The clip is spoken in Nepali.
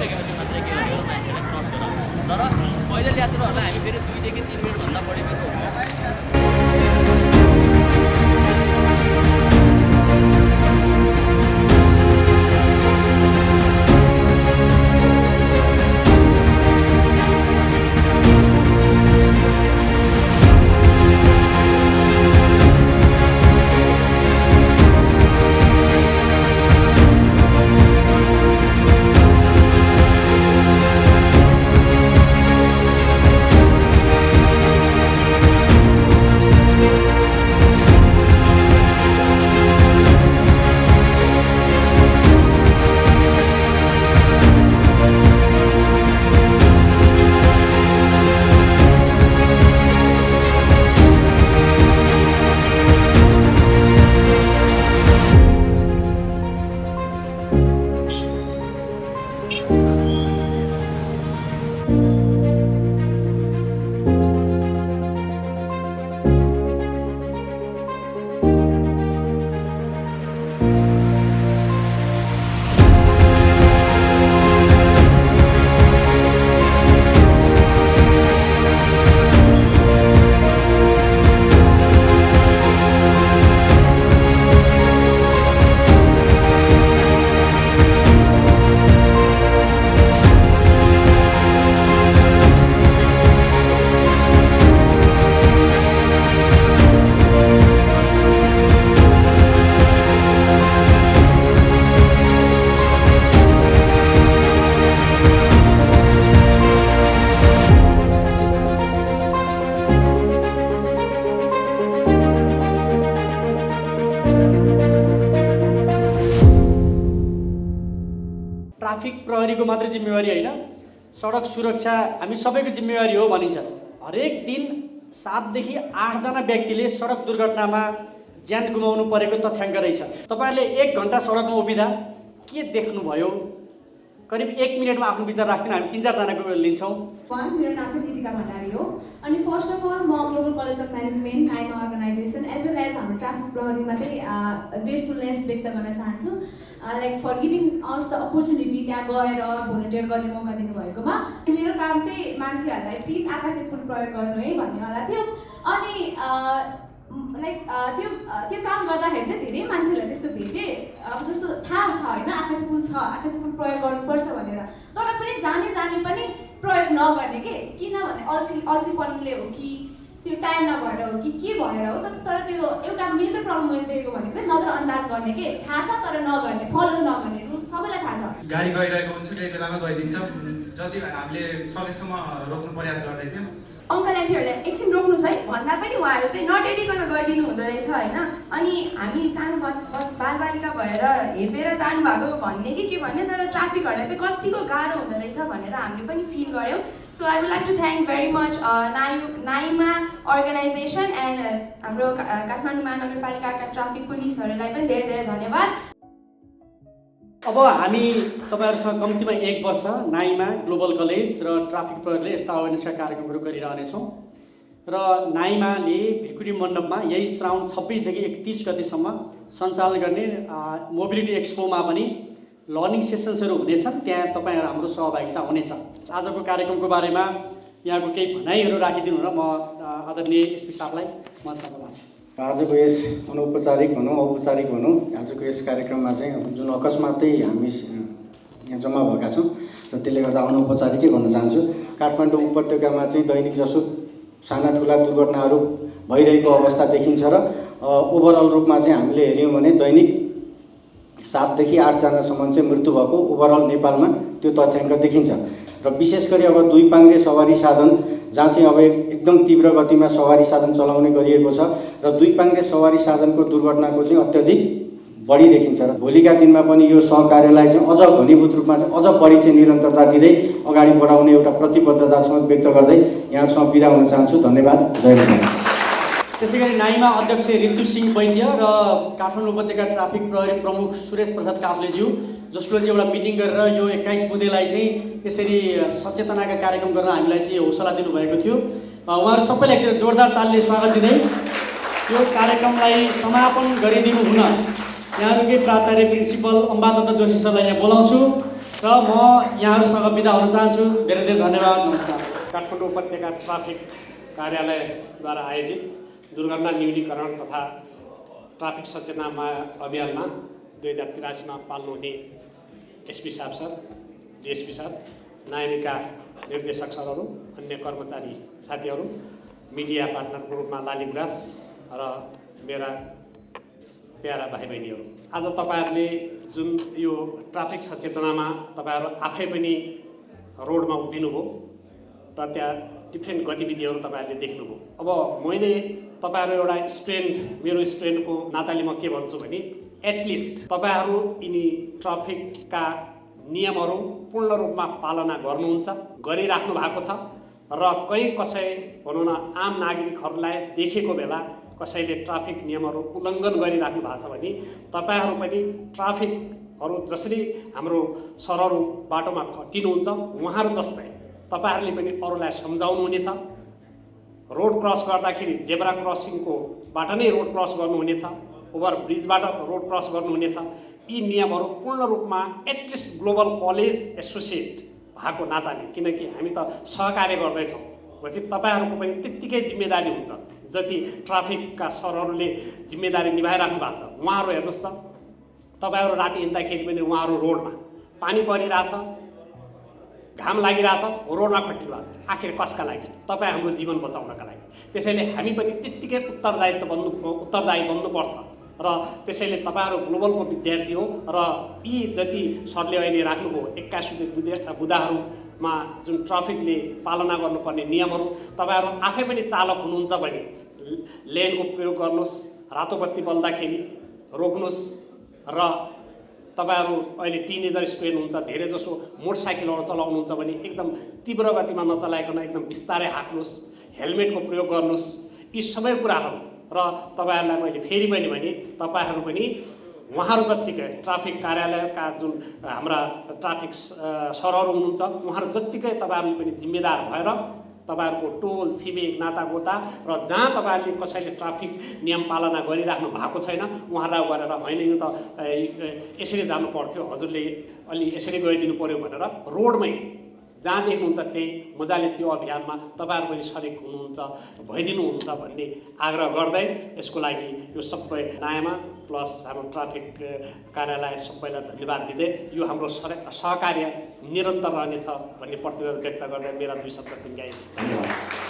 भइसकेपछि मात्रै के भने मान्छेलाई क्रस गर तर पैदल यात्रुहरूलाई हामी फेरि 2 देखि 3 मिनटभन्दा बढी पनि ट्राफिक प्रहरीको मात्रै जिम्मेवारी होइन, सडक सुरक्षा हामी सबैको जिम्मेवारी हो भनिन्छ। हरेक दिन 7 देखि 8 जना व्यक्तिले सडक दुर्घटनामा ज्यान गुमाउनु परेको तथ्याङ्क रहेछ। तपाईहरुले 1 घण्टा सडकमा उभिँदा के देख्नुभयो? करिब 1 मिनेटमा आफ्नो विचार राख्दिन, हामी 3-4 जनाको लिन्छौँ। मेरो नाम कृतिका भण्डारी हो अनि फर्स्ट अफ अल म Global College of Management Naima organisation as well as हाम्रो ट्राफिक प्रहरीमा चाहिँ ग्रेटफुलनेस व्यक्त गर्न चाहन्छु like for giving us the opportunity त्यहाँ गएर भोलिन्टियर गर्ने मौका दिनुभएकोमा। मेरो काम चाहिँ मान्छेहरूलाई प्लिज आकाशिक पुल प्रयोग गर्नु है भन्नेवाला थियो अनि लाइक त्यो काम गर्दाखेरि चाहिँ धेरै मान्छेलाई त्यस्तो भेटेँ अब जस्तो थाहा छ होइन आकाशिक पुल छ, आकाशिक पुल प्रयोग गर्नुपर्छ भनेर, तर पनि जाने पनि प्रयोग नगर्ने के किनभने अल्छीपनले हो कि त्यो टाइम नभएर हो कि के भएर हो। तर त्यो एउटा मेजर प्रब्लम मैले देखेको भनेको चाहिँ नजरअन्दाज गर्ने के, थाहा छ तर नगर्ने, फलो नगर्ने, रुल सबैलाई थाहा छ। गाडी गइरहेको हुन्छ त्यही बेलामा गइदिन्छ, जति हामीले सकेसम्म रोक्नु प्रयास गर्दै थियौँ। अङ्कल आन्टीहरूलाई एकछिन रोक्नुहोस् है भन्दा पनि उहाँहरू चाहिँ नटेरिकन गइदिनु हुँदो रहेछ होइन। अनि हामी सानो बालबालिका भएर हेपेर जानुभएको भन्ने कि के भन्ने, तर ट्राफिकहरूलाई चाहिँ कतिको गाह्रो हुँदो रहेछ भनेर हामीले पनि फिल गऱ्यौँ। So I would like to thank very much Naima organisation and हाम्रो काठमाडौँ महानगरपालिकाका ट्राफिक पुलिसहरूलाई पनि धेरै धेरै धन्यवाद। अब हामी तपाईहरुसँग कम्तीमा 1 वर्ष नाइमा ग्लोबल कलेज र ट्राफिक प्रहरीले यस्ता अवेरनेसका कार्यक्रमहरू गरिरहनेछौँ र नाइमाले भिरकुटी मण्डपमा यही श्रावण 26 देखि 31 गतेसम्म सञ्चालन गर्ने मोबिलिटी एक्सपोमा पनि लर्निङ सेसन्सहरू हुनेछन्। त्यहाँ तपाईहरु हाम्रो सहभागिता हुनेछ। आजको कार्यक्रमको बारेमा यहाँको केही भनाइहरू राखिदिनु र म आदरणीय एसपी साहबलाई म धन्यवाद। आजको यस अनौपचारिक भनौँ औपचारिक भनौँ आजको यस कार्यक्रममा चाहिँ जुन अकस्मातै हामी यहाँ जम्मा भएका छौँ र त्यसले गर्दा अनौपचारिकै भन्न चाहन्छु। काठमाडौँ उपत्यकामा चाहिँ दैनिक जसो साना ठुला दुर्घटनाहरू भइरहेको अवस्था देखिन्छ र ओभरअल रूपमा चाहिँ हामीले हेऱ्यौँ भने दैनिक 7 देखि 8 जनासम्म चाहिँ मृत्यु भएको ओभरअल नेपालमा त्यो तथ्याङ्क देखिन्छ। र विशेष गरी अब 2 पाङ्ग्रे सवारी साधन जहाँ चाहिँ अब एकदम तीव्र गतिमा सवारी साधन चलाउने गरिएको छ र 2 पाङ्ग्रे सवारी साधनको दुर्घटनाको चाहिँ अत्यधिक बढी देखिन्छ र भोलिका दिनमा पनि यो सहकार्यलाई चाहिँ अझ घनीभूत रूपमा चाहिँ अझ बढी चाहिँ निरन्तरता दिँदै अगाडि बढाउने एउटा प्रतिबद्धता समेत व्यक्त गर्दै यहाँसँग बिदा हुन चाहन्छु। धन्यवाद। जय नेपाल। त्यसैगरी नाइमा अध्यक्ष ऋतु सिंह वैद्य र काठमाडौँ उपत्यका ट्राफिक प्रहरी प्रमुख सुरेश प्रसाद काफ्लेज्यू जसले चाहिँ एउटा मिटिङ गरेर यो 21 बुँदेलाई चाहिँ यसरी सचेतनाका कार्यक्रम गर्न हामीलाई चाहिँ हौसला दिनुभएको थियो। उहाँहरू सबैलाई एक जोरदार तालले स्वागत दिँदै यो कार्यक्रमलाई समापन गरिदिनु हुन यहाँहरूकै प्राचार्य प्रिन्सिपल अम्बादत्त जोशी सरलाई यहाँ बोलाउँछु र र म यहाँहरूसँग बिदा हुन चाहन्छु। धेरै धेरै धन्यवाद। नमस्कार। काठमाडौँ उपत्यका ट्राफिक कार्यालयद्वारा आयोजित दुर्घटना न्यूनीकरण तथा ट्राफिक सचेतना अभियानमा 2083 पाल्नुहुने एसपी साहब सर, डिएसपी साहब, नायमिका निर्देशक सरहरू, अन्य कर्मचारी साथीहरू, मिडिया पार्टनरको रूपमा लाली गुराँस र मेरा प्यारा भाइ बहिनीहरू, आज तपाईँहरूले जुन यो ट्राफिक सचेतनामा तपाईँहरू आफै पनि रोडमा उभिनुभयो र त्यहाँ डिफ्रेन्ट गतिविधिहरू तपाईँहरूले देख्नुभयो। अब मैले तपाईँहरू एउटा स्टुडेन्ट, मेरो स्टुडेन्टको नाताले म के भन्छु भने एटलिस्ट तपाईँहरू यिनी ट्राफिकका नियमहरू पूर्ण रूपमा पालना गर्नुहुन्छ, गरिराख्नु भएको छ र कहीँ कसै भनौँ न आम नागरिकहरूलाई देखेको बेला कसैले ट्राफिक नियमहरू उल्लङ्घन गरिराख्नु भएको छ भने तपाईँहरू पनि ट्राफिकहरू जसरी हाम्रो सरहरू बाटोमा खटिनुहुन्छ उहाँहरू जस्तै तपाईँहरूले पनि अरूलाई सम्झाउनुहुनेछ। रोड क्रस गर्दाखेरि जेब्रा क्रसिङको बाट नै रोड क्रस गर्नुहुनेछ, ओभर ब्रिजबाट रोड क्रस गर्नुहुनेछ। यी नियमहरू पूर्ण रूपमा एटलिस्ट ग्लोबल कलेज एसोसिएट भएको नाताले, किनकि हामी त सहकार्य गर्दैछौँ पछि तपाईँहरूको पनि त्यत्तिकै जिम्मेदारी हुन्छ जति ट्राफिकका सरहरूले जिम्मेदारी निभाइराख्नु भएको छ। उहाँहरू हेर्नुहोस् त, तपाईँहरू राति हिँड्दाखेरि पनि उहाँहरू रोडमा पानी परिरहेछ, घाम लागिरहेछ, रोडमा खटिरहेको छ, आखिर कसका लागि? तपाईँ हाम्रो जीवन बचाउनका लागि। त्यसैले हामी पनि त्यत्तिकै उत्तरदायी बन्नुपर्छ र त्यसैले तपाईँहरू ग्लोबलको विद्यार्थी हो र यी जति सरले अहिले राख्नुभयो 21 बुदाहरूमा जुन ट्राफिकले पालना गर्नुपर्ने नियमहरू, तपाईँहरू आफै पनि चालक हुनुहुन्छ भने लेनको प्रयोग गर्नुहोस्, रातो बत्ती बल्दाखेरि रोक्नुहोस् र तपाईँहरू अहिले टिनेजर स्टुडेन्ट हुन्छ, धेरै जसो मोटरसाइकलहरू चलाउनुहुन्छ भने एकदम तीव्र गतिमा नचलाइकन एकदम बिस्तारै हाँक्नुहोस्, हेलमेटको प्रयोग गर्नुहोस्। यी सबै कुराहरू र तपाईँहरूलाई मैले फेरि पनि भने तपाईँहरू पनि उहाँहरू जत्तिकै ट्राफिक कार्यालयका जुन हाम्रा ट्राफिक सरहरू हुनुहुन्छ उहाँहरू जत्तिकै तपाईँहरूले पनि जिम्मेदार भएर तपाईँहरूको टोल छिमेक नातागोता र जहाँ तपाईँहरूले कसैले ट्राफिक नियम पालना गरिराख्नु भएको छैन उहाँलाई गरेर होइन यो त यसरी जानु पर्थ्यो, हजुरले अलि यसरी गइदिनु पर्यो भनेर रोडमै जहाँ देख्नुहुन्छ त्यही मजाले त्यो अभियानमा तपाईँहरू पनि सरिक हुनुहुन्छ, भइदिनुहुन्छ भन्ने आग्रह गर्दै यसको लागि यो सबै नायमा प्लस हाम्रो ट्राफिक कार्यालय सबैलाई धन्यवाद दिँदै यो हाम्रो सहकार्य निरन्तर रहनेछ भन्ने प्रतिबद्धता व्यक्त गर्दै मेरा 2 शब्द टुङ्ग्याएँ। धन्यवाद।